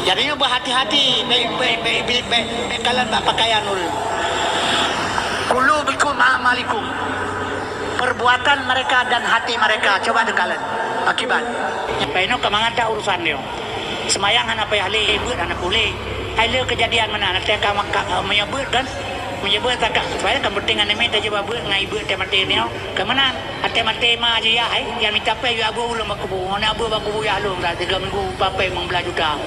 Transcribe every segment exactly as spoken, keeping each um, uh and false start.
Jadi nyoe beuhati-hati, bèk, bèk, bèk, bèk, bèk, bèk kalon bak pakaian ureueng. Qulubikum a'malikum. Perbuatan mereka dan hati mereka, coba teukalon. Akibat. Nyampai nyoe ka mangat that urusan nyoe. Seumayang hana payah lé, beuet hana puléh. Hai le keujadian meunan, até ka, ka, meunyoe beuet kan? Meunyoe beuet takat, supaya kan penting aneuk miet tajak beuet ngon ié beuet teuh maté nyoe. Keu meunan, até maté ma jiyah, hai, nyang mita pèng yue abeuh ulôn bak kubu. Ngon abeuh bak kubu yah lôn, tiga minggu, peuet pèng limong blaih juta.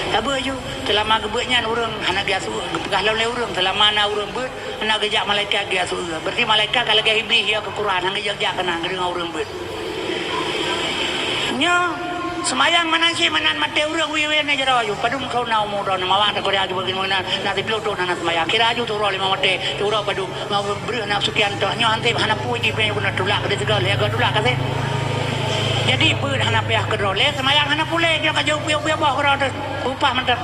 Tabeuet ju, seulama geubeuet nyan ureueng hana geujak su-, geupeugah lom lé ureueng, seulama na ureueng beuet, hana geujak malaikat geujak su-, berarti malaikat ka lagèe Iblih, ya keu Quran, hana geujak-jak keunan, geudeungoe ureueng beuet. Nyoe, seumayang meunan cit meunan maté ureueng wee-wee nyoe jaroe aju. Padum thôn na umu droeneuh, mawang teuh Korea aju bagi meunan, na siplôh thôn hana seumayang. Kira aju siuroe limong maté, siuroe padum, ngon breuh na seukian thôn. Nyoe han sép hana peue jih pih guna tulak keu teuga lhèe go tulak ka sép. Jadi beuet hana payah keudroe lé, seumayang hana puléh, nyoe ka jeuet piôh-piôh boh keudroe teuh. Upah mantong.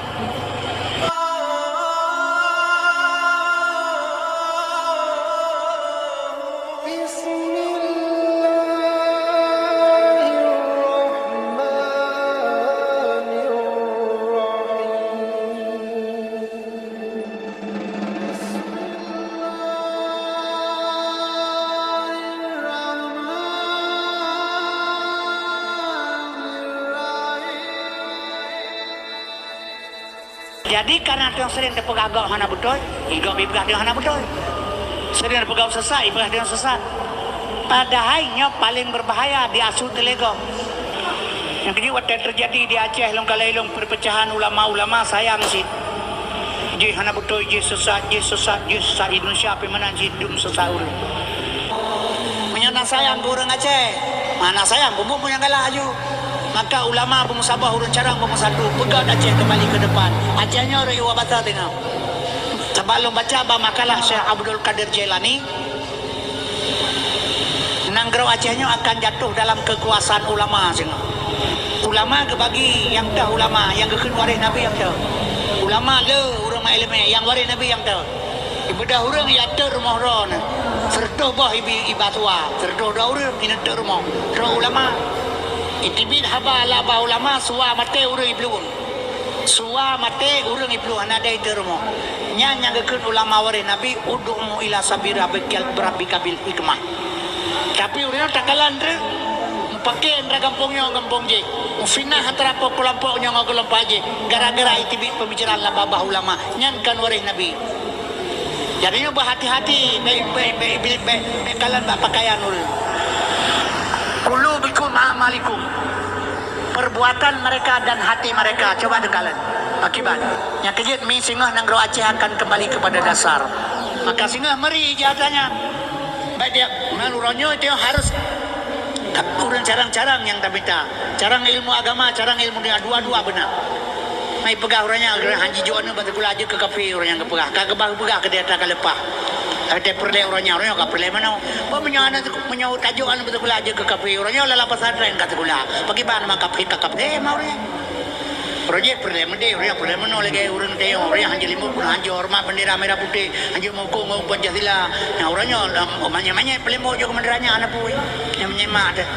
Jadi, kareuna tanyoe sering teupeugah gob hana beutôi, i gob ipeugah tanyoe hana beutôi. Sering teupeugah sesat, ipeugah tanyoe sesat. Padahai nyoe paleng beubahaya diasuh teuh lé gob. Nyang keujeuet watèe teujadi di Aceh lôn kalon lôn perpecahan ulama-ulama sayang cit. Jih hana beutôi, jih sesat, jih sesat, jih sesat. Indonesia pih meunan cit dum sesat ureueng. Meunyoe na sayang keu ureueng Aceh, ma na sayang, bumbong nyang galak aju. Maka ulama beumusaboh, ureueng carông beumusapeue, peugöt Aceh keumbali keu depan. Aceh nyoe rhot iwoe basa teungoh. Sabab lôn baca bak makalah Syekh Abdul Qadir Jailani, nanggroe Aceh nyoe akan jatuh dalam kekuasaan ulama singoh. Ulama geubagi, nyang teuh ulama, nyang geukheun waréh Nabi nyang teuh. Ulama le ureueng meuileumèe, nyang waréh Nabi nyang teuh. Ibeudôh ureueng ya teuk rumoh droeneuh. Seureutôh boh ibi-, iba suwa, seureutôh dua ureueng ineuk teuk rumoh. Droe ulama. Iteubiet haba lam babah ulama, suwa maté ureueng iplueng. Suwa maté ureueng iplueng, hana dai teuk rumoh. Nyan nyang geukheun ulama waréh Nabi, "Ud'u ila sabili rabbika, rabbika bil hikmah." Tapi ureueng nyoe takalon treuk, mupake antara gampông nyoe ngon gampông jéh, mufitnah antara keulompok nyoe ngon keulompok jéh, gara-gara iteubiet peumikiran lam babah ulama, nyan kon waréh Nabi. Jadi nyoe beuhati-hati, bèk, bèk, bèk, bèk, bèk, bèk kalon bak pakaian ureueng. Qulubikum a'malikum. Perbuatan mereka dan hati mereka, coba teukalon. Akibat. Nyang keujeuet mi singoh nanggroe Aceh akan kembali kepada dasar. Maka singoh meuri jih atra nyan. Baik dia, meunurot nyoe dia harus ureueng carông-carông nyang tamita. Carông ilmu agama, carông ilmu dunia, dua-dua beuna. Mai peugah ureueng nyan, ureueng han jijok aneuk bak sikula jeuet keu kafé, ureueng nyan geupeugah. Ka geuba geupeugah keu di atra ka leupah. Tapi peureulèe ureueng nyan, ureueng nyan ka peureulèe meunoe. Bah meunyoe aneuk, meunyoe tajok aneuk bak sikula jeuet keu kafé, ureueng nyan lam pesantren ka sikula. Pakriban ma kafé ka kafé ma ureueng nyan. Ureueng jih peureulèe meudeh, ureueng peureulèe meunoe lagèe ureueng teuh, ureueng han jeuet leumbot pun han jeuet horeumat bendera merah putih, han jeuet meuhukôm ngon Pancasila. Nyan ureueng nyoe, em, manyét-manyét peuleumbo jok keu meudeh nyan hana peue. Nyang meunyemak teuh.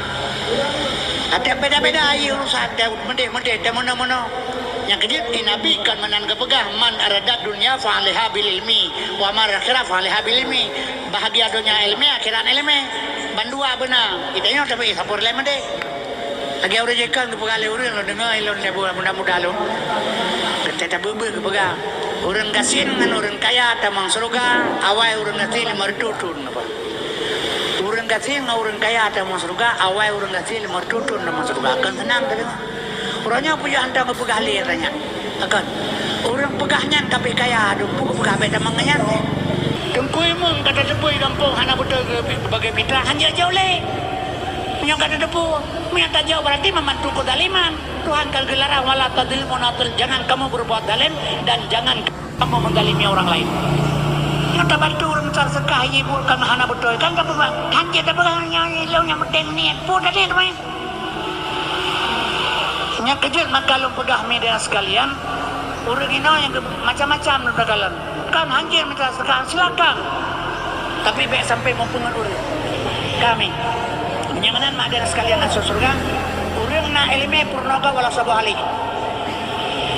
Até beda-beda ié urusan teuh, meudeh-meudeh teuh meunoe-meunoe. Nyang keujeuet di Nabi kon meunan geupeugah, "Man aradat dunya fa alaiha bil ilmi, wa man akhirah fa alaiha bil ilmi." Bahagia donya ileumèe, akhirat ileumèe. Bandua beuna. Geutanyoe tapi sapeue lé meudeh. Lagèe ureueng jih kan geupeugah lé ureueng lôn deungö, lôn lé buet muda-muda lôn. Geutanyoe tabeuet-beuet geupeugah, ureueng gasien ngon ureueng kaya tamong syeuruga, awai ureueng gasien limong reutôh thôn apa. Ureueng gasien ngon ureueng kaya tamong syeuruga, awai ureueng gasien limong reutôh thôn tamong syeuruga. Kon seunang teudeungö. Uroe nyoe peue hantom geupeugah lé atra nyan. Kon. Ureueng peugah nyan ka pih kaya, dum peue geupeugah bèk tamong ngon nyan. Teungku Imum ka tateupeue gampông hana beutôi keu, keu bagai mitra, han jijaweueb lé. Meunyoe ka tateupeue, meunyoe tajaweueb berarti membantu kezaliman. Tuhan ka geularang, "Wala tazlimu wa la tuzlamu." Jangan kamu berbuat zalim dan jangan kamu menzalimi orang lain. Nyoe tabantu ureueng seudeukah ibu kan hana beutôi. Kan ka peugah, han jeuet tapeugah nyoe ilôn nyang penting niet. Peue tadi teuma? Nyang keujeuet maka lôn peugah media sekalian, ureueng inoe nyang geu-, macam-macam lôn takalon. Kan han jeuet mita seudeukah, silakan. Tapi bèk sampai meupeungeut ureueng. Kami. Nyang meunan media sekalian asoe syeuruga, ureueng na ileumèe peurunoe gob walau saboh alif.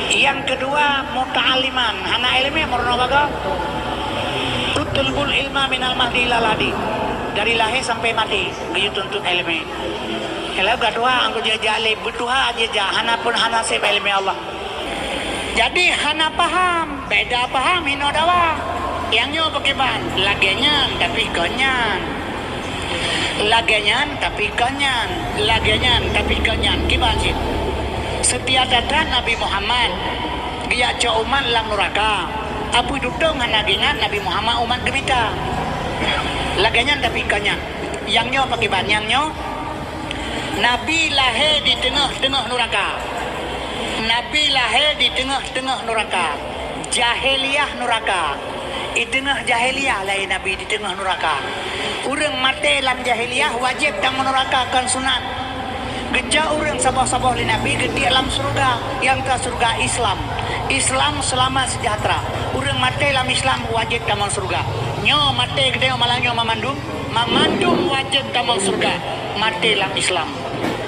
Nyang keudua, muta'alliman, hana iéleumé meurunoe bagoe. Tutlubul ilma minal mahdi ilal lahdi. Dari lahé sampai maté, geuyue tuntut iéleumé. Kalau geutuha, anggô jeuet jak lé, beutuha jeuet jak, hana pun hana sép iéleumé Allah. Jadi, hana paham, beda paham hinoe dawa. Nyang nyoe pakriban, lagée nyan, tapi kon nyan. Lagée nyan, tapi kon nyan. Lagée nyan, tapi kon nyan. Kiban cit. Seutia that-that Nabi Muhammad geujak cok umat lam nuraka. Apui tutong hana geuingat Nabi Muhammad umat geumita. Lagée nyan, tapi kon nyan. Nyang nyoe pakriban, nyang nyoe Nabi lahé di teungoh-teungoh nuraka. Nabi lahé di teungoh-teungoh nuraka. Jahiliyah nuraka. I teungoh jahiliyah lahé Nabi di teungoh nuraka. Ureuëng maté lam jahiliyah wajéb tamong nuraka, kon sunat. Geucok ureuëng saboh-saboh lé Nabi geutiek lam syeuruga, nyang ka syeuruga Islam. Islam seulamat seujahteura. Ureuëng maté lam Islam wajéb tamong syeuruga. Nyoe maté geutanyoe malam nyoe mamandum, mamandum wajéb tamong syeuruga. Maté lam Islam.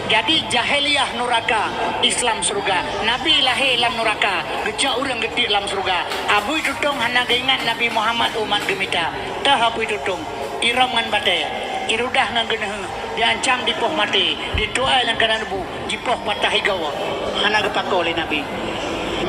Jadi, jahiliyah nuraka, Islam syeuruga. Nabi lahé lam nuraka, geucok ureuëng geutiek lam syeuruga. Apui tutong hana geuingat Nabi Muhammad umat geumita. Teuh apui tutong, irông ngon batée, irudah ngon geuneuheuh, diancam dipoh maté, dituai lam keunan bu, jipoh patah igoe. Hana geupakoe lé Nabi.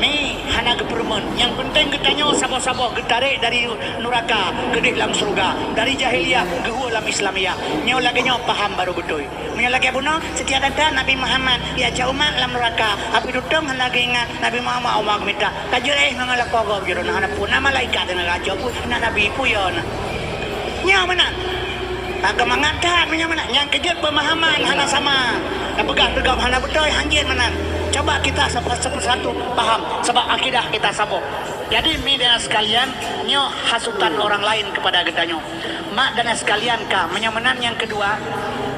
Mi hana geupeureumeun. Nyang peunteng geutanyoe saboh-saboh geutarek dari nuraka keudeh lam syeuruga, dari jahiliyah geuhue lam Islamiyah. Nyoe lagée nyoe paham barô beutôi. Meunyoe lagée bunoe, seutia that-that Nabi Muhammad, ya cok umat lam nuraka, apui tutong hana geuingat Nabi Muhammad umat geumita. Ka jeuet éh ngon lakoe gob jeuet na hana peue, na malaikat na raja peue, na nabi peue ya na. Nyoe meunan. Ka geumangat that meunyoe meunan. Nyang keujeuet peumahaman hana sama. Tapeugah teugob hana beutôi, hanjeuet meunan. Coba kita sapa-, satu-satu paham, sabab akidah kita saboh. Jadi, mi dan sekalian, nyoe hasutan orang lain kepada geutanyoe. Mak dan sekalian ka, meunyoe meunan nyang keudua,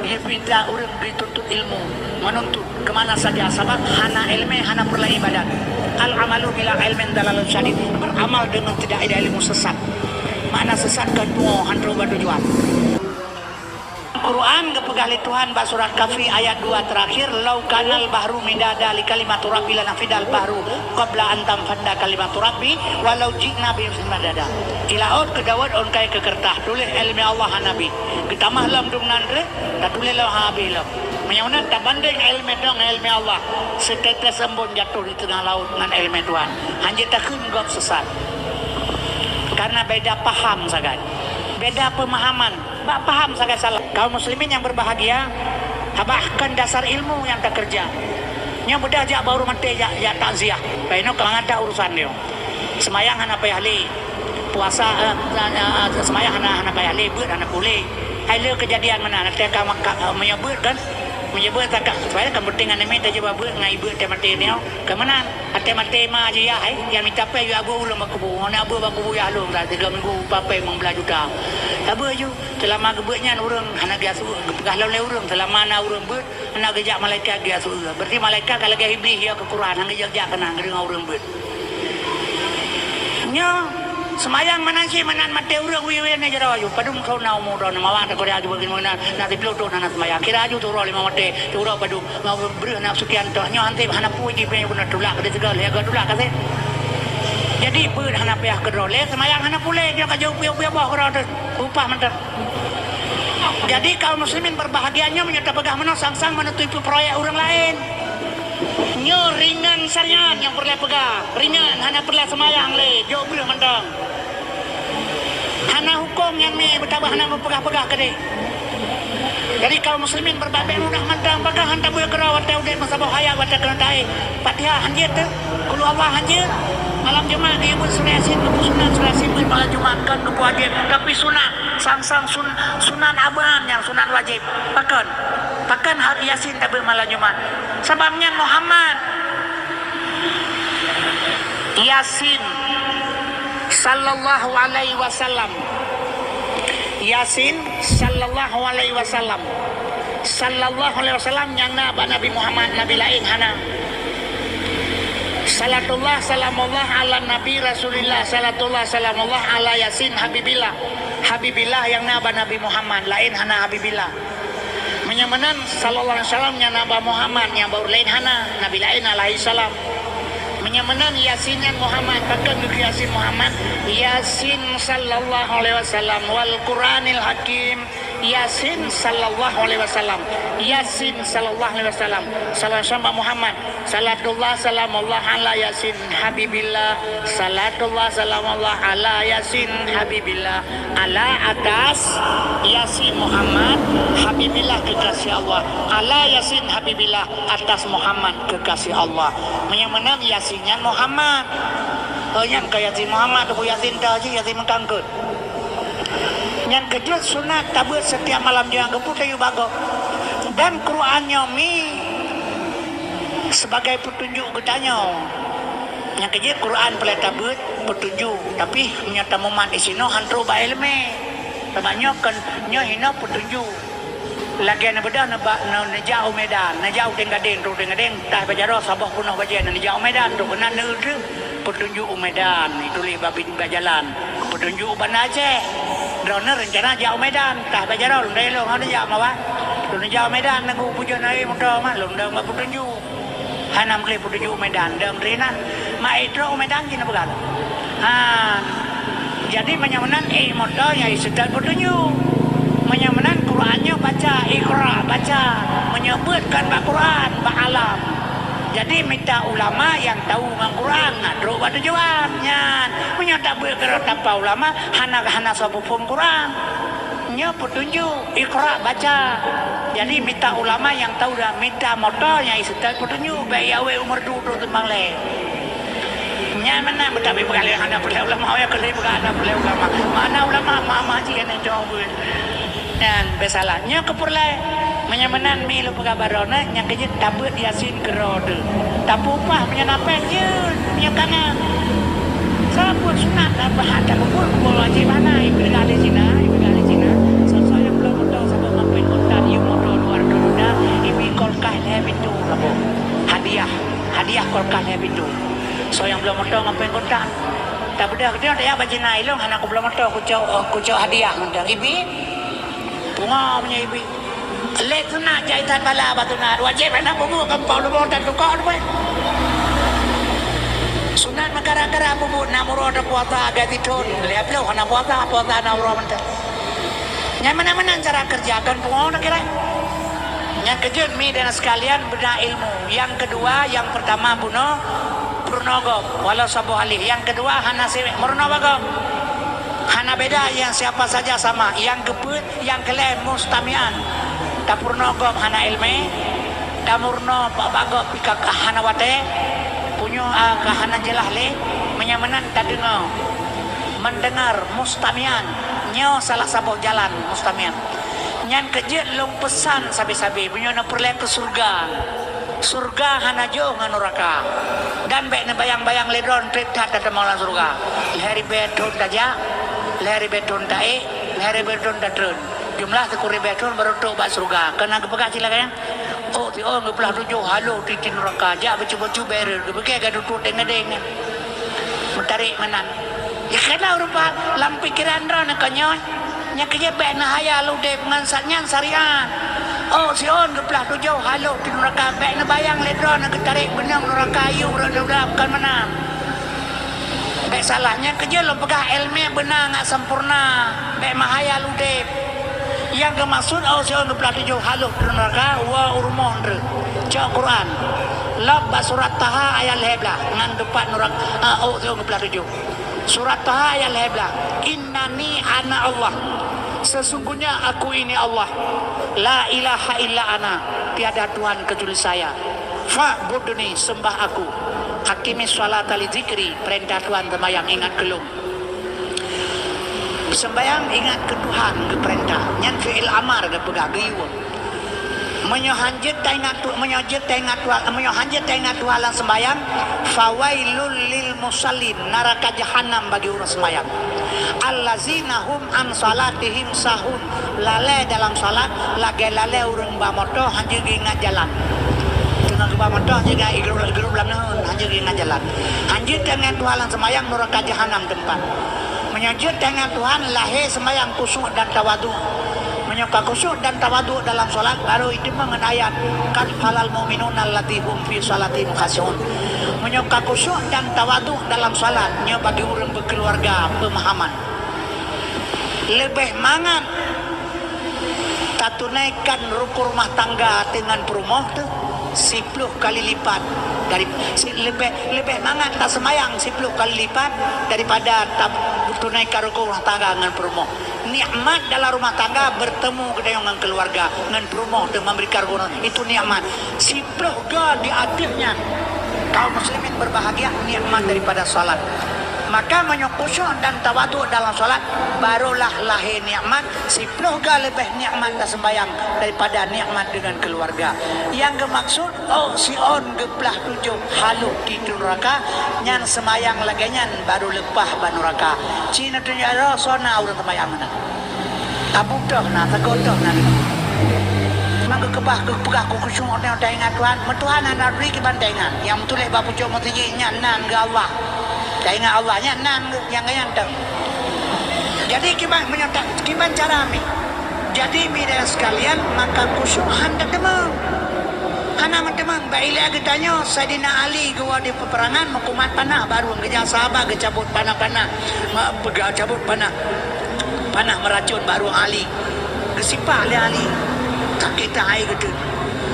geupinta ureuëng geuteuntut ilmu, meununtut keu mana saja, sabab hana iéleumé hana peureulée iébadat. Al-amalu bila ilmin dalalun syadid, beramal dengan tidak ada ilmu sesat. Makna sesat kon tuwoe han troh bak tujuan. Quran geupeugah lé Tuhan bak surat Kahfi ayat dua terakhir, "Lau kanal bahru midada li kalimatu rabbi lanafidal bahru qabla an tanfadda kalimatu rabbi walau ji'na bimithlihi madada." Ilaôt keu Daud ôn kayée keu keureutah, tuléh iéleumé Allah hana bit. Geutamah lom dum nan reueh, tatuléh lom hana habéh lom. Meunyoe na tabandeng iéleumé droe ngon iéleumé Allah, seutetes embôn jatoh di teungoh laôt ngon iéleumé Tuhan. Hanjeuet takheun gob sesat. Karena beda paham sagai. Beda peumahaman. Bak paham sagai salah. Kaum muslimin yang berbahagia, bah kon dasar ilmu nyang takeureuja. Nyoe beudah jak bak ureuëng maté jak, jak takziah. Bah inoe ka mangat that urusan nyoe. Seumayang hana payah lé. Puasa, eh, eh, eh, seumayang hana, hana payah lé, beuet hana puléh. Hai le keujadian meunan, watée ka, ka, meunyoe beuet kan, meunyoe beuet ka, supaya kan beuting aneuk miet tajak bak beuet ngon ié beuet teuh maté nyoe. Keu meunan, watée maté ma jiyah, hai, nyang mita péng yue abeuet ulôn bak kubu. Ngon abeuet bak kubu yah lôn, tiga minggu, empat péng limong blaih juta. Abeuet ju, seulama geubeuet nyan ureuëng hana geujak su-, geupeugah lom lé ureuëng, seulama na ureuëng beuet, hana geujak malaikat geujak su-, berarti malaikat ka lagée Iblih ya keu Quran, hana geujak-jak keunan keudeungoe ureuëng beuet. Nyoe, seumayang meunan cit meunan maté ureuëng wéh-wéh nyoe jaroe aju. Padum thon na umu droeneuh, mawah takoda aju bagi meunan, na siplôh thon hana seumayang. Kira aju tu uroe lima maté, tu uroe padum. Ngon breueh na sukian toh, nyoe han sép hana pui jih pih guna tulak keu teuga lé, guna tulak ka sép. Jadi beuet hana payah keudroe lé, seumayang hana puléh, nyoe ka jeuet piôh-piôh boh keudroe teuh, upah mantong. Jadi kaum muslimin berbahagia nyoe meunyoe tapeugah meunoe sang-sang meunutui proyek ureuëng laén. Nyoe ringan sajan nyang peureulée peugah, ringan hana peureulée seumayang lé, jok breueh mantong. Hana hukôm nyan mi beutabah hana meupeugah-peugah keudeh. Jadi kaum muslimin beurabek mudah mantong, bagaih han tabeuet keudroe watée udeb meusaboh ayat watée keuneuk taéh. Fatihah han jeuet teuh, Qul Huwallah han jeuet. Malam Jumat geuyue beuet surah Yasin, geupeusunat surah Yasin beuet malam Jumat, kon geupeu wajéb, tapi sunat. Sang-sang sun-, sunat abaan nyang sunat wajéb. Pakon? Pakon harôh Yasin tabeuet malam Jumat? Sabab nyan Muhammad. Yasin sallallahu alaihi wasallam. Yasin sallallahu alaihi wasallam. Sallallahu alaihi wasallam nyang na bak Nabi Muhammad, nabi laén hana. Salatullah salamullah ala Nabi Rasulillah, salatullah salamullah ala Yasin Habibillah. Habibillah nyang na bak Nabi Muhammad, laén hana Habibillah. Meunyoe meunan, sallallahu alaihi wasallam nyang na bak Muhammad, nyang bak ureuëng laén hana, nabi laén alaihi salam. Nyang meunan Yasin nyan Muhammad, pakon geukheun Yasin Muhammad? Yasin sallallahu alaihi wasallam, wal Qur'anil Hakim. Yasin sallallahu alaihi wasallam. Yasin sallallahu alaihi wasallam. Salam sambah Muhammad. Salatullah salamullah ala Yasin Habibillah. Salatullah salamullah ala Yasin Habibillah. Ala atas Yasin Muhammad Habibillah kekasih Allah. Ala Yasin Habibillah atas Muhammad kekasih Allah. Meunyoe meunan Yasin nyan Muhammad. Oh, nyan ka Yasin Muhammad, Teungku Yasin teuh jih, Yasin meukangkeut. Nyan keujeuet sunat tabeuet setiap malam juang geupeu tayue bagoe. Dan Quran nyoe mi sebagai peutunjuk geutanyoe. Nyan keujeuet Quran peureulée tabeuet peutunjuk, tapi meunyoe tamumat disinoe han trok bak iéleumé. Sabab nyoe kon, nyoe hinoe peutunjuk. Lagée neubeudôh neuba-, neu-, neujak u Medan, neujak u Gadeng, trok u Gadeng, tah bak jaroe saboh peunoh bajée, neujak u Medan, trok keunan neueu peutunjuk u Medan, ituléh bak bin-, bak jalan, peutunjuk u Banda Aceh. Droeneuh reuncana jak u Medan, tah bak jaroe, lôn dayah lôn hana jak mawah. Lôn jak u Medan, neugui pujoh nai moto mah, lôn dong bak peutunjuk. Hana meugleh peutunjuk u Medan, dong rinan. Mak ék trok u Medan jih neupeugah lom. Ha. Jadi meunyoe meunan ék moto nyang iseutôt peutunjuk. Meunyoe meunan Quran nyoe baca, Iqra, baca. Meunyoe beuet kon bak Quran, bak alam. Jadi mita ulama nyang tahu ngon Quran, na trok bak tujuan nyan. Meunyoe tabeuet keudroe tanpa ulama, hana, hana soe peuphom Quran. Nyoe peutunjuk, Iqra, baca. Jadi mita ulama nyang tahu dan mita moto nyang iseutôt peutunjuk, bék ya wéh u Meureudu trok teumbang lé. Nyan meunan beutabi peugah lé hana peureulée ulama, ya keuh lé peugah hana peureulée ulama. Mana ulama, ma-ma jih hana jaweueb. Nyan bék salah. Nyoe keu peureulée. Meunyoe meunan mi lôn peugah baroe na, nyang keujeuet tabeuet Yasin keudroe teuh. Tapeupah meunyoe na péng jeuet, meunyoe ka na. Sapeue sunat dan bahan tapeupeuet, kubu wajéb hana, ipeugah lé Cina, ipeugah lé Cina. Soe-soe nyang bloe moto saboh ngon péng kontan, yue moto dua reutôh juta, ibi kulkas lhée pintoe saboh. Hadiah, hadiah kulkas lhée pintoe. Soe nyang bloe moto ngon péng kontan. Tabeudôh keudroe, tajak bak Cina, ilong hana kubloe moto, kucok, kucok hadiah ngon ibi. Pungo meunyoe ibi. Lé sunat jai that bala bak sunat. Wajéb aneuk bubu gampông lubong dan tukok tu, weh. Sunat meukara-kara bubu na uroe tapuasa, gaji thon. Lhée ploh hana puasa, puasa na uroe mantong. Nyan meunan-meunan cara kerja kon pungo na kira. Nyang keujeuet mi dan sekalian beuna ilmu. Yang kedua, yang pertama bunoe peurunoe gob, walau saboh alif. Yang kedua hana siwek meurunoe bak gob. Hana beda yang siapa saja sama. Yang geupeuet Nyang keu lhée mustami'an, tapeurunoe gob hana iéleumé, tameurunoe bak-bak gob pih ka hana watée, punyueng a ka hana jeulaih lé, meunyoe meunan tadeungoe, mendengar, mustami'an, nyoe salah saboh jalan mustami'an. Nyan keujeuet lôn peusan sabe-sabe, meunyoe na peureulée keu syeuruga. Syeuruga hana jôh ngon nuraka. Dan bék neubayang-bayang lé droe treb that tatamong lam syeuruga. Lhée ribée thon tajak, lhée ribée thon taék, lhée ribée thon tatreun. Jumlah sikureueng ribée thon barô trok bak syeuruga. Keunan geupeugah cit lagée nyan, "Oh, siôn geuplah tujoh haloh tiep-tiep nuraka, jak beucubée-cubée rot, geupike gadôh tuet deng-deng nyan." Meutarek meunan. Di keunong rupa lam pikeran droe nyan keu nyoe, nyang keujeuet bék neuhayal udeb ngon sa-, nyan syariat. Oh, siôn geuplah tujoh haloh tiep nuraka, bék neubayang lé droe na geutarek beunong nuraka yue rot neuda bukan meunan. Bék salah, nyang keujeuet lôn peugah iéleumé beuna ngat sampoereuna, bék meuhayal udeb. Nyang geumaksud, oh, siôn geuplah tujoh haloh tiep nuraka, woe u rumoh ndeuh. Cok Quran. Lok bak surat Taha ayat lhée blaih, ngan teupat nuraka, ah, oh, siôn geuplah tujoh. Surat Taha ayat lhée blaih. Innani ana Allah. Sesungguhnya aku ini Allah. La ilaha illa ana. Tiada Tuhan kecuali saya. Fa'budni, sembah aku. Aqimis sholata li dzikri, peurintah Tuhan seumayang ingat keu lôn. Seumayang ingat keu Tuhan geupeurintah. Nyan fi'il amar geupeugah geuyue. Meunyoe han jeuet taingat Tu-, meunyoe jeuet taingat Tuhan, meunyoe han jeuet taingat Tuhan lam seumayang, fawailul lil musallin, naraka jahanam bagi ureuëng seumayang. Allazina hum an salatihim sahun, lalée dalam salat lagée lalée ureuëng ba moto han jeuet geuingat jalan. Teungoh geuba moto han jeuet geuingat, igrôp-igrôp lam nahon, han jeuet geuingat jalan. Han jeuet taingat Tuhan lam seumayang, nuraka jahanam teumpat. Meunyoe jeuet taingat Tuhan, lahé seumayang khusyuk dan tawadhu. Meunyoe ka khusyuk dan tawadhu dalam salat, baru iteumeung ngon ayat, "Qad aflahal mu'minuna allazina hum fi salatihim khasyi'un." Meunyoe ka khusyuk dan tawaduk dalam salat, nyoe bagi ureuëng beukeuluwarga peumahaman. Leubeh mangat tatunaikan rukun rumah tangga deungon peurumoh teuh siploh kali lipat dari, si, leubeh, leubeh mangat taseumayang siploh kali lipat daripada ta-, tunaikan rukun rumah tangga ngon peurumoh. Nikmat dalam rumah tangga bertemu geutanyoe ngon keluarga, ngon peurumoh teuh memberikan rukun, itu nikmat. Siploh ga di ateueh nyan, kaum muslimin berbahagia, nikmat daripada salat. Maka meunyoe khusyuk dan tawaduk dalam salat, barulah lahé nikmat, siploh ga leubeh nikmat taseumbayang daripada nikmat deungon keluarga. Nyang geumaksud, oh, si on geuplah tujoh haloh di neuraka, nyan seumayang lagée nyan baru leupah bak neuraka. Ci na tunjok droe soe na ureuëng seumayang meunan. Abu toh na, sagoe toh na deungon. Memang geukeubah, geupeugah keu khusyuk, watée taingat Tuhan, meutuhan hana bri kiban taingat. Nyang meutuléh bak pucok meuseujid nyan nan geu Allah. Taingat Allah nyan nan geu, nyang nyan teuh. Jadi kiban meunyoe ta-, kiban cara mi. Jadi mi dan sekalian, maka khusyuk han teuteumong. Hana meuteumong, bak ilée geutanyoe, Saidina Ali geuwoe di peuperangan meukumat panah, baru geujak sahabat geucabot panah-panah, ma-, peugah cabot panah. Panah meuracon bak rueng Ali. Geusipah lé Ali. Sakét that hai geuteun.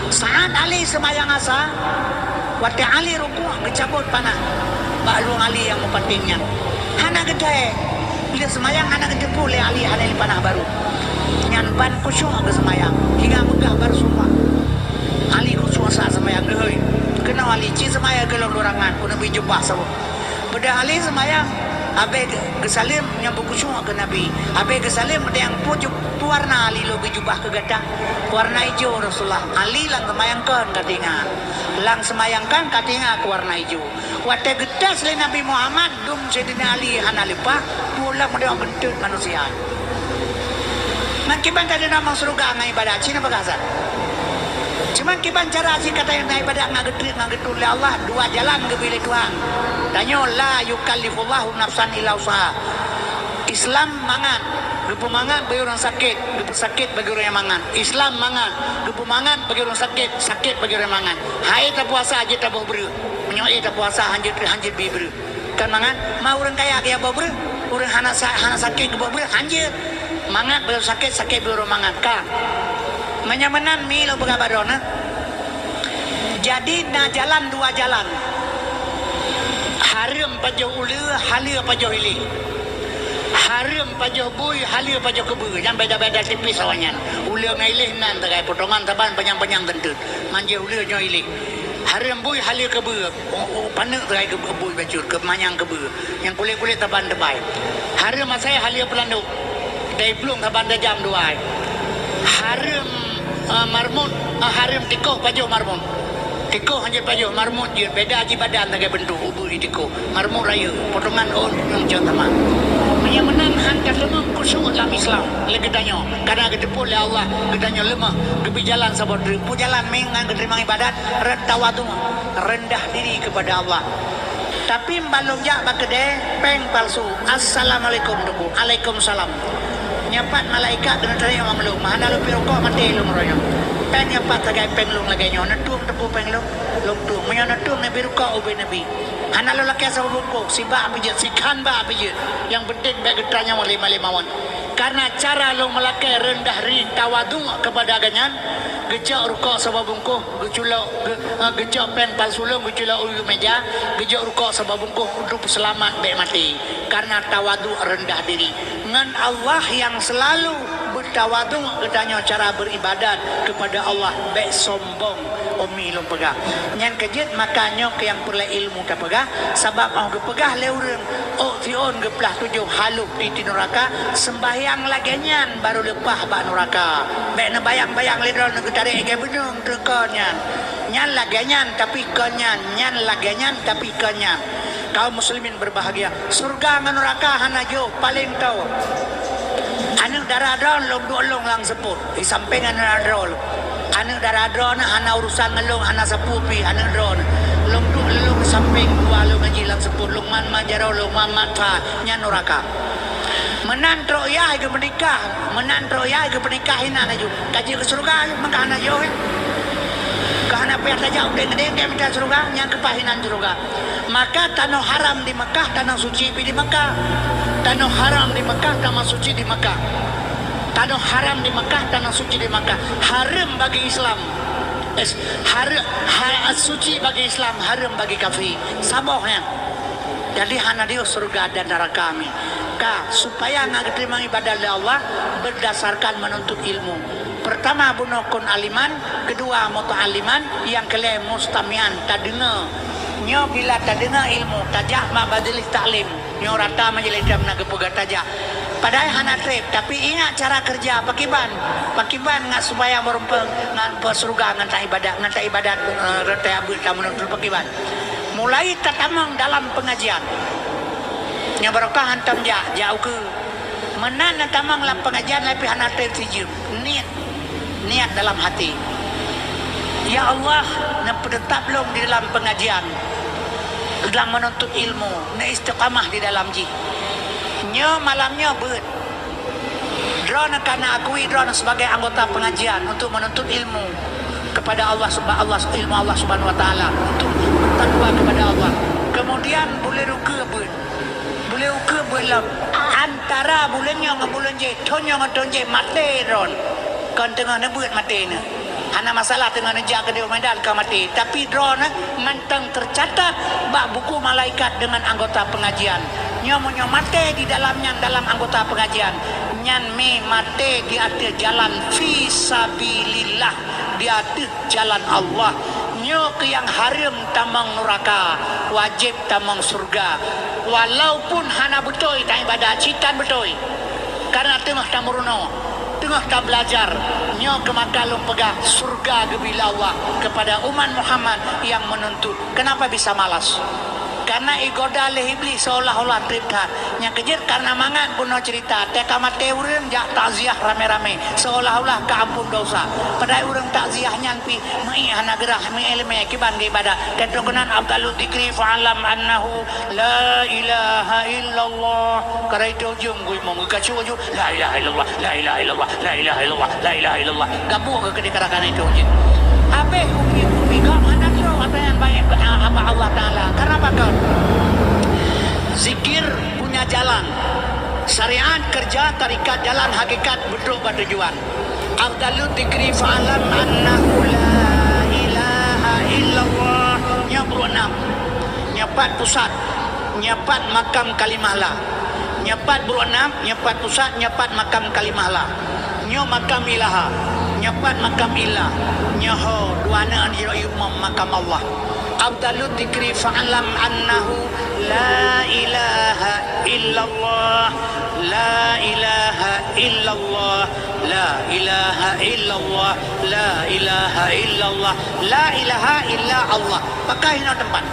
Saat Ali seumayang asa, watée Ali rukuk geucabot panah bak rueng Ali nyang meupaténg nyan. Hana geutée. Bila seumayang hana geuteupeue lé Ali hana lé panah baru. Nyan ban khusyuk geuseumayang. Hingga meugah baru sumpah. Ali khusyuk saat seumayang geuhôi. Keunoe Ali ci seumayang keu lôn lurangan, keuneuk bri jubah saboh. Beudah Ali seumayang, abéh geu-, geusaleuem nyang beukhusyuk keu Nabi. Abéh geusaleuem, meudeh nyang peue ju-, peue warna Ali lôn geujubah keu gata? Warna ijo, Rasulullah. Ali lam seumayang kon ka tinga. Lam seumayang kon ka tinga keu warna ijo. Watée geutés lé Nabi Muhammad, dum Saidina Ali hana leupah, peue lam meudeh bentuk manusia. Ngon kiban tadeungoe lam syeuruga ngon ibadat, ci na peugah that. Cuman kiban cara cit ka tadeungoe ibadat ngon geutreuk ngon geuturi lé Allah, dua jalan geubri lé Tuhan. Tanyoe, la yukallifullahu nafsan illa wus'aha. Islam mangat, geupeumangat bagi ureuëng sakét, geupeusakét bagi ureuëng nyang mangat. Islam mangat, geupeumangat bagi ureuëng sakét, sakét bagi ureuëng mangat. Hai tapuasa jeuet taboh breueh. Meunyoe éh tapuasa hanjeuet, hanjeuet bi breueh. Kan mangat, ma ureuëng kaya geuboh breueh, ureuëng hana sa-, hana sakét geuboh breueh, hanjeuet. Mangat bagi sakét, sakét bagi ureuëng mangat, ka. Meunyoe meunan mi lôn peugah bak droeneuh. Jadi na jalan dua jalan. Hareuem pajoh uleue, haleue pajoh iléh. Hareuem pajoh bui, haleue pajoh keubeue. Nyan beda-beda tipis awaknyan. Uleue ngon iléh nan tagai potongan saban panyang-panyang teunteut. Manjeuet uleue nyoe iléh. Hareuem bui, haleue keubeue. Oh, oh, paneuk teurai keu bui bacut, keu manyang keu beue. Nyang kulét-kulét saban teubai. Hareuem asai haleue peulandok. Dai plueng saban tajam dua ai. Hareuem, eh, marmut, eh, hareuem tikoh pajoh marmut. Tikoh hanjeuet pajoh, marmut jeuet. Beda jibadan lagée beuntuk, ubeut di tikoh. Marmut rayeuk, potongan ôn nyang cot sama. Meunyoe meunan han ka leumoh khusyuk lam Islam. Lé geutanyoe, karena geuteupeue lé Allah, geutanyoe leumoh, geubri jalan saboh treuk. Peue jalan mi ngon geuteurimong ibadat, ret-, tawadhu, rendah diri kepada Allah. Tapi ban lôn jak bak keudée, péng palsu. "Assalamualaikum, Teungku." "Alaikumsalam." Nyan pat malaikat deungon teurimong lôn, hana lôn piep rukok maté lôn uroe nyoe. Péng nyan pat sagai péng lôn lagée nyoe, neutueng Teungku péng lôn, lôn tueng. Meunyoe neutueng neubi rukok ubé neubi. Hana lôn lakée saboh bungkôh, sibak pih jeuet, sikhan bak pih jeuet. Nyang penting bék geutranyong lima-lima won. Karena cara lôn meulakée rendah diri tawadhu kepada gobnyan, geucok rukok saboh bungkôh, geuculok, geu-, eh, geucok péng palsu lôn, geuculok u meja, geujok rukok saboh bungkôh untuk peuseulamat bék maté. Karena tawadhu rendah diri. Ngon Allah nyang seulalu beutawadhu geutanyoe cara beuribadat kepada Allah bék sombong. Umi lôn peugah. Nyan keu jeuet maka nyoe keuh nyang peureulée ilmu tapeugah, sabab óh geupeugah lé ureuëng, ôk siôn geuplah tujoh haloh di neuraka, seumbahyang lagée nyan barô leupah bak neuraka. Bék neubayang-bayang lé droeneuh geutarek lagée beuneueng teuh kon nyan. Nyan lagée nyan, tapi kon nyan, nyan lagée nyan, tapi kon nyan. Kaum muslimin berbahagia. Syeuruga ngon neuraka hana jôh, paleng toe. Aneuëk dara droeneuh lôn duek lôn lam seupôt, di sampéng aneuëk dara droe lôn. Aneuëk dara droeneuh hana urusan ngon lôn, hana sapeue pih aneuëk droeneuh. Lôn duek lôn di sampéng dua lôn ngaji lam seupôt, lôn mat-mat jaroe, lôn mat-mat that, nyan neuraka. Meunan trok yah geupeunikah, meunan trok yah geupeunikah inan laju. Ka jeuet keu syeuruga, meunan hana jôh, eh. Ka hana payah tajak udeb keudeh, gét mita syeuruga, nyang keupaih inan syeuruga. Maka tanoh haram di Mekah, tanoh suci pih di Mekah. Tanoh haram di Mekah, tanoh suci di Mekah. Tanoh haram di Mekah, tanoh suci di Mekah. Hareuem bagi Islam. Eh, hareuem, ha-, suci bagi Islam, hareuem bagi kafé. Saboh nyan. Jadi hana diyoh syeuruga dan neuraka mi. Ka, supaya na geuteurimong ibadat lé Allah berdasarkan menuntut ilmu. Pertama bunoe kon aliman, kedua muta'alliman, nyang keulhèe mustami'an, tadeungoe. Nyoe bila tadeungoe ilmu, tajak bak majelis taklim. Nyoe rata majelis taklim na geupeugah tajak. Padahai hana treb, tapi ingat cara kerja pakiban. Pakiban ngat supaya meureumpeng ngat peusyeuruga ngon taibadat, ngon taibadat, eh, reutai abeuet tameunonton pakiban. Mulai tatamong dalam pengajian. Nyang barokah hantom jak, jak ukeue. Meunan na tamong lam pengajian, tapi hana treb sijeuem. Niet, niet dalam hati. Ya Allah, neupeuteutap lôn di dalam pengajian, dalam menuntut ilmu, neuistiqamah di dalam jih. Nyoe malam nyoe beuet. Droeneuh ka na akui droeneuh sebagai anggota pengajian untuk menuntut ilmu kepada Allah Subha-, Allah, ilmu Allah Subhanahu wa Taala, untuk bertakwa kepada Allah. Kemudian buleuen ukeue beuet. Buleuen ukeue beuet lom. Antara buleuen nyoe ngon buleuen jéh, thon nyoe ngon thon jéh, maté droeneuh. Kon teungoh neubeuet maté neuh. Hana masalah teungoh neujak keudeh u Medan ka maté, tapi droeneuh mantong teucatat bak buku malaikat deungon anggota pengajian. Nyoe meunyoe maté di dalam nyan, dalam anggota pengajian, nyan mi maté di ateueh jalan fi sabilillah, di ateueh jalan Allah. Nyoe keuh nyang hareuem tamong nuraka, wajéb tamong syeuruga. Walaupun hana beutôi taibadat, cit tan beutôi. Karena teungoh tameurunoe, teungoh tabelajar, nyoe keuh maka lôn peugah syeuruga geubri lé Allah kepada umat Muhammad nyang menuntut. Kenapa bisa malas? Karena igoda lé Iblih seolah-olah treb that. Nyang keujeuet karena mangat bunoe ceurita, teuka maté ureuëng jak takziah ramé-ramé, seolah-olah ka amphon dosa. Padahai ureuëng takziah nyan pih meuiek hana geurah, meuiek leumé kiban geuibadat. Keu keunan afdalu dzikri fa'lam annahu la ilaha illallah. Kadang itu ujong gui mong, geukacu aju, la ilaha illallah, la ilaha illallah, la ilaha illallah, la ilaha illallah. Gabuk ke keudeh kadang-kadang itu ujong. Habéh umi-umi gam hana kiro ata nyang baik, ah, apa Allah Taala. Karena apa kau? Zikir punya jalan. Syariat kerja tarikat jalan hakikat beudôh bak tujuan. Afdalu dzikri fa'lam annahu la ilaha illallah. Nyoe buruek nam. Nyoe pat pusat. Nyoe pat makam kalimah la. Nyoe pat buruek nam, nyoe pat pusat, nyoe pat makam kalimah la. Nyoe makam ilaha. Nyoe pat makam illah. Nyoe ho, dua aneuk jinoe yum makam Allah. Afdalu dzikri fa'lam annahu la ilaha illallah, la ilaha illallah, la ilaha illallah, la ilaha illallah, la ilaha illa Allah. Pakai hinoe teumpat.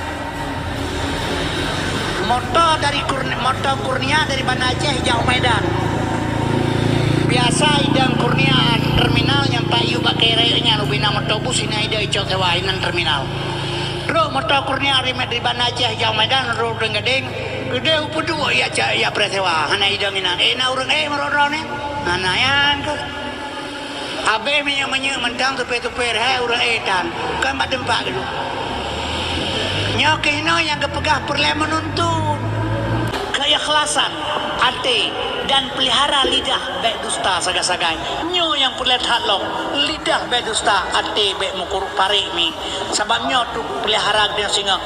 Moto dari Kurni-, moto Kurnia dari Banda Aceh jak u Medan. Biasa idong Kurnia terminal nyang payu bak keu rayeuk nyan ubena moto bus ina idong icok sewa inan terminal. Trok moto Kurnia ri Med-, ri Banda Aceh jak u Medan, rot ureuëng gadeng, keudeh upeuduek ya ca-, ya preh sewa, hana idong inan. Eh, na ureuëng eh meurot droeneuh? Hana nyan keuh. Abéh minyeuk-minyeuk mantong tupée-tupée rhée ureuëng eh tan, kon bak teumpat geuduek. Nyoe keuh inoe nyang geupeugah peureulée meununtut. Keuikhlasan até dan pelihara lidah bék dusta sagai-sagai. Nyoe nyang peureulée that lom, lidah bék dusta, até bék meukurok parek mi. Sabab nyoe tu pelihara geutanyoe singoh.